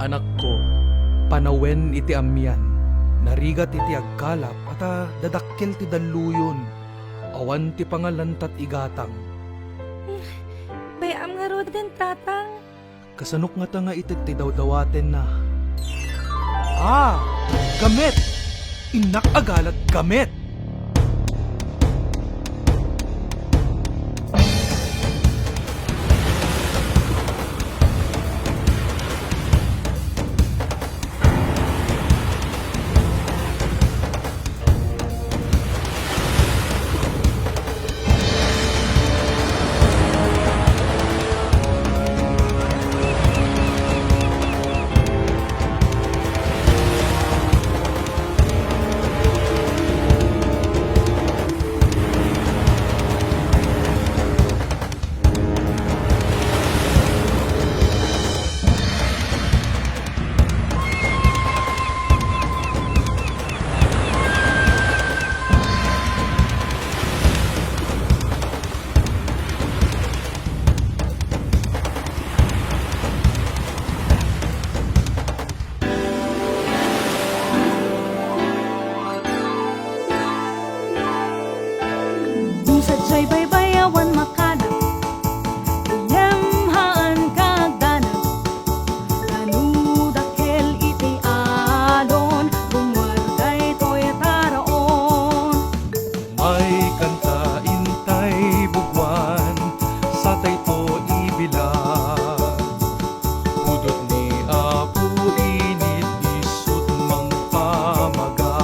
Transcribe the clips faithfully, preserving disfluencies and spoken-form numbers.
Anakko, panawen iti amian, narigat iti agkalap, ta dadakkel ti dalluyon, awan ti pangalantat igatang. Bay-am ngaruden, Tatang. Kasanok ngata nga ited ti dawdawatenna? Ah! Gamet! Innak a galat, gamet! Sadiay baybay awan makanna, ngem haan ka agdanag. Kano dakkel iti alon, rummuar daytoy a taraon. May kanta intay buguan, satayto ibilang. Pudot ni Apo init isut mangpamaga.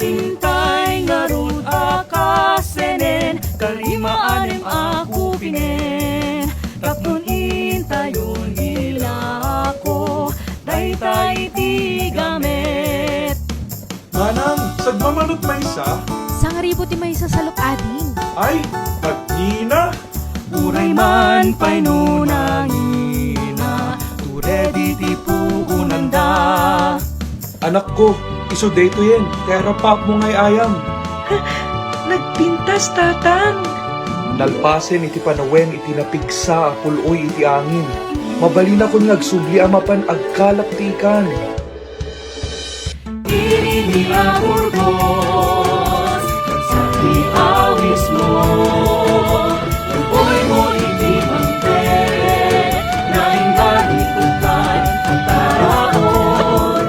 Intay ngarud a kasenen, karimaannem a kupinen, tapno intayon ilako daytay ti gamet. Manang, sagmamanot maysa? Sangribu ti maysa saluk ading. Ay, nagngina! Uray man pay no nangina, to ready ti puonanda. Anakko, isu daytoyen, ti arapapmo nga ay-ayam. Nagpintas, Tatang. Nalpasen iti panawen iti napigsa a pul-oy iti angin. Mabalinakon nga agsubli a mapan agkalap ti ikan. Irini a Burgos, sa ti awismo, tuboymo iti mangted, naimbag itukan a taraon.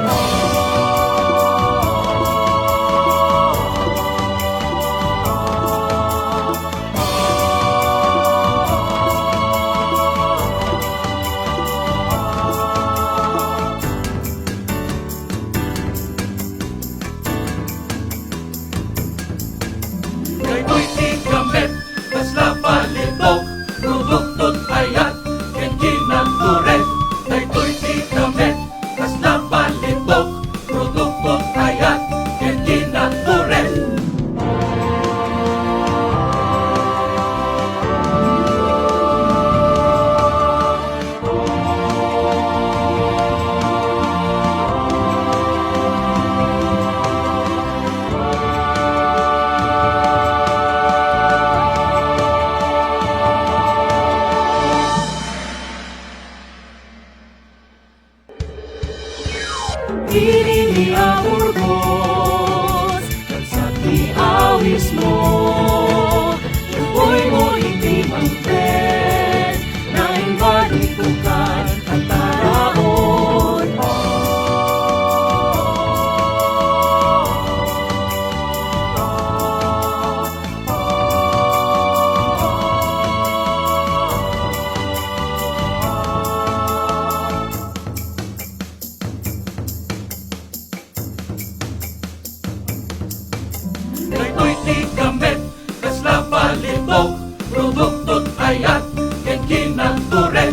Daytoy ti gamet, kasla balitok, produkto ti ayat, ken kinatured. Daytoy ti gamet, kasla balitok, produkto ti ayat, ken kinatured. Irini a Burgos, kalsat ti awismo, tuboymo iti mangted, naimbag itukan a taraon. Daytoy ti gamet, kasla balitok, produkto ti ayat, ken kinatured.